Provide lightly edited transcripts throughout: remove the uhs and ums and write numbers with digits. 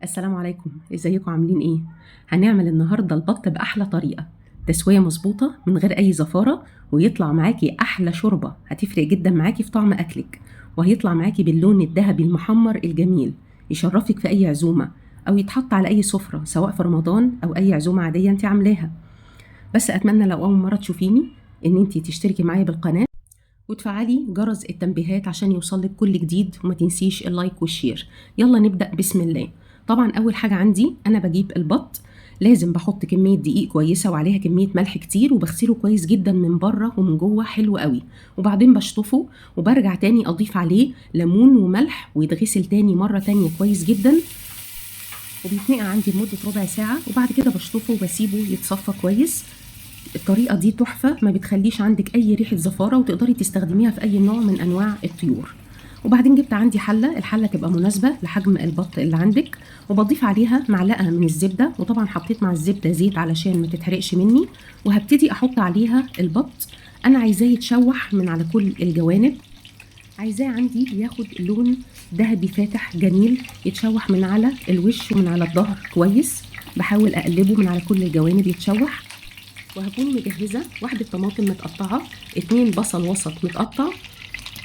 السلام عليكم، ازيكم عاملين ايه؟ هنعمل النهارده البط باحلى طريقه، تسويه مظبوطة من غير اي زفاره، ويطلع معاكي احلى شوربة هتفرق جدا معاكي في طعم اكلك، وهيطلع معاكي باللون الذهبي المحمر الجميل، يشرفك في اي عزومة او يتحط على اي سفره سواء في رمضان او اي عزومة عادية انت عاملاها. بس اتمنى لو اول مرة تشوفيني ان انت تشتركي معايا بالقناة وتفعلي جرس التنبيهات عشان يوصلك كل جديد، وما تنسيش ال like وال share. يلا نبدأ بسم الله. طبعا اول حاجة عندي انا بجيب البط، لازم بحط كمية دقيق كويسة وعليها كمية ملح كتير، وبغسله كويس جدا من بره ومن جوه حلو قوي، وبعدين بشطفه وبرجع تاني اضيف عليه ليمون وملح ويتغسل تاني مرة تانية كويس جدا، وبيتنقع عندي لمدة ربع ساعة، وبعد كده بشطفه وبسيبه يتصفى كويس. الطريقة دي تحفة، ما بتخليش عندك أي ريحة زفارة، وتقدري تستخدميها في أي نوع من أنواع الطيور. وبعدين جبت عندي حلة، الحلة تبقى مناسبة لحجم البط اللي عندك، وبضيف عليها معلقة من الزبدة، وطبعا حطيت مع الزبدة زيت علشان ما تتحرقش مني، وهبتدي أحط عليها البط. أنا عايزاه يتشوح من على كل الجوانب، عايزاه عندي ياخد لون ذهبي فاتح جميل، يتشوح من على الوش ومن على الظهر كويس. بحاول أقلبه من على كل الجوانب يتشوح. وهكون مجهزة واحدة طماطم متقطعة، 2 بصل وسط متقطع،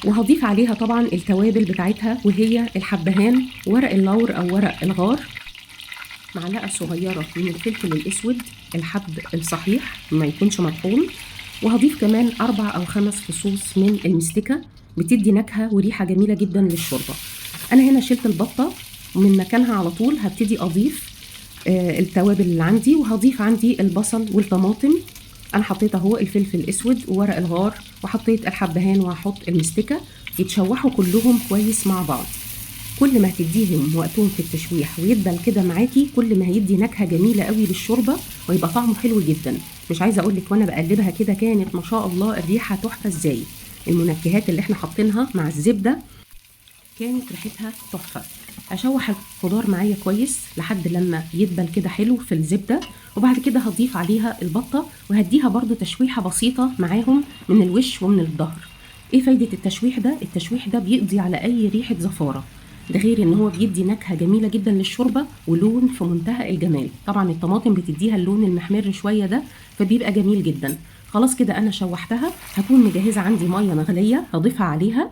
وهضيف عليها طبعا التوابل بتاعتها وهي الحبهان، ورق اللور أو ورق الغار، معلقة صغيرة من الفلفل الأسود الحب الصحيح ما يكونش مطحون، وهضيف كمان 4 أو 5 فصوص من المستكة، بتدي نكهة وريحة جميلة جدا للشوربة. أنا هنا شلت البطة ومن مكانها على طول هبتدي أضيف التوابل اللي عندي، وهضيف عندي البصل والطماطم. انا حطيت اهو الفلفل الاسود وورق الغار، وحطيت الحبهان، وهحط المستكه، يتشوحوا كلهم كويس مع بعض. كل ما هتديهم وقتهم في التشويح ويدبل كده معاكي، كل ما هيدي نكهة جميلة قوي للشوربه ويبقى طعمه حلو جدا. مش عايزه اقول لك وانا بقلبها كده كانت ما شاء الله الريحة تحفة ازاي، المنكهات اللي احنا حاطينها مع الزبدة كانت ريحتها تحفة. اشوح الخضار معايا كويس لحد لما يدبل كده حلو في الزبدة، وبعد كده هضيف عليها البطة وهديها برضو تشويحه بسيطة معاهم من الوش ومن الظهر. ايه فايده التشويح ده؟ التشويح ده بيقضي على اي ريحه زفاره، ده غير ان هو بيدي نكهة جميلة جدا للشوربه ولون في منتهى الجمال. طبعا الطماطم بتديها اللون المحمر شوية ده، فبيبقى جميل جدا. خلاص كده انا شوحتها، هكون مجهزة عندي مية مغليه هضيفها عليها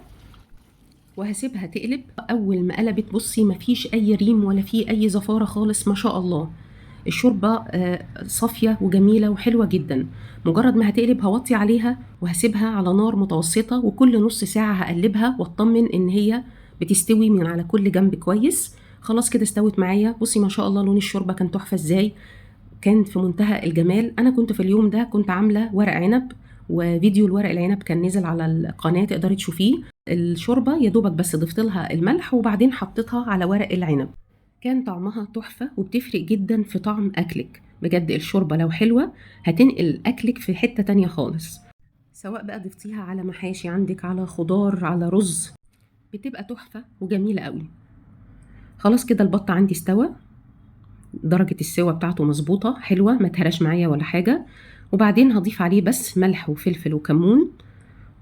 وهسيبها تقلب. اول ما قلبت بصي مفيش اي ريم ولا في اي زفاره خالص، ما شاء الله الشوربة صافية وجميلة وحلوه جدا. مجرد ما هتقلب هوطي عليها وهسيبها على نار متوسطه، وكل نص ساعة هقلبها واطمن ان هي بتستوي من على كل جنب كويس. خلاص كده استوت معايا. بصي ما شاء الله لون الشوربة كان تحفة ازاي، كان في منتهى الجمال. انا كنت في اليوم ده كنت عامله ورق عنب، وفيديو الورق العنب كان نزل على القناة تقدري تشوفيه. الشوربة يا دوبك بس ضفت لها الملح وبعدين حطيتها على ورق العنب، كان طعمها تحفة وبتفرق جدا في طعم اكلك بجد. الشوربة لو حلوة هتنقل اكلك في حتة تانية خالص، سواء بقى ضفتيها على محاشي عندك، على خضار، على رز، بتبقى تحفة وجميلة قوي. خلاص كده البط عندي استوى، درجه السوا بتاعته مظبوطة حلوة، ما تهرش معايا ولا حاجة. وبعدين هضيف عليه بس ملح وفلفل وكمون،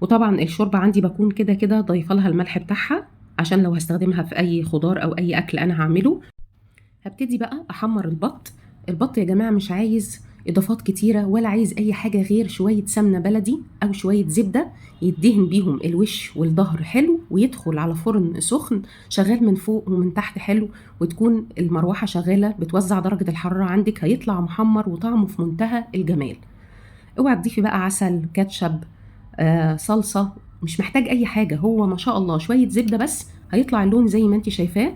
وطبعا الشوربة عندي بكون كده كده ضايفه لها الملح بتاعها عشان لو هستخدمها في اي خضار او اي اكل انا هعمله. هبتدي بقى احمر البط. البط يا جماعة مش عايز اضافات كتيرة ولا عايز اي حاجة غير شوية سمنه بلدي او شوية زبدة يدهن بيهم الوش والظهر حلو، ويدخل على فرن سخن شغال من فوق ومن تحت حلو، وتكون المروحة شغالة بتوزع درجه الحرارة عندك، هيطلع محمر وطعمه في منتهى الجمال. اوعي تضيفي بقى عسل، كاتشب، صلصه، مش محتاج اي حاجة، هو ما شاء الله شوية زبدة بس هيطلع اللون زي ما انت شايفاه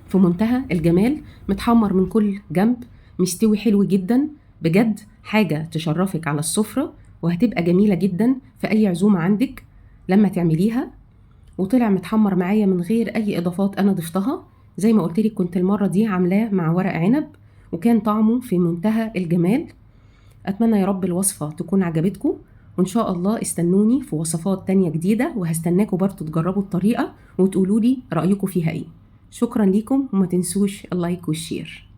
في منتهى الجمال، متحمر من كل جنب، مستوي حلو جدا بجد. حاجة تشرفك على السفرة وهتبقى جميلة جدا في اي عزومة عندك لما تعمليها. وطلع متحمر معايا من غير اي اضافات انا ضفتها، زي ما قلت لك كنت المرة دي عاملاه مع ورق عنب وكان طعمه في منتهى الجمال. اتمنى يا رب الوصفة تكون عجبتكم، وان شاء الله استنوني في وصفات تانية جديدة، وهستناكم برضو تجربوا الطريقة وتقولوا لي رأيكم فيها ايه. شكرا ليكم، وما تنسوش ال like وال share.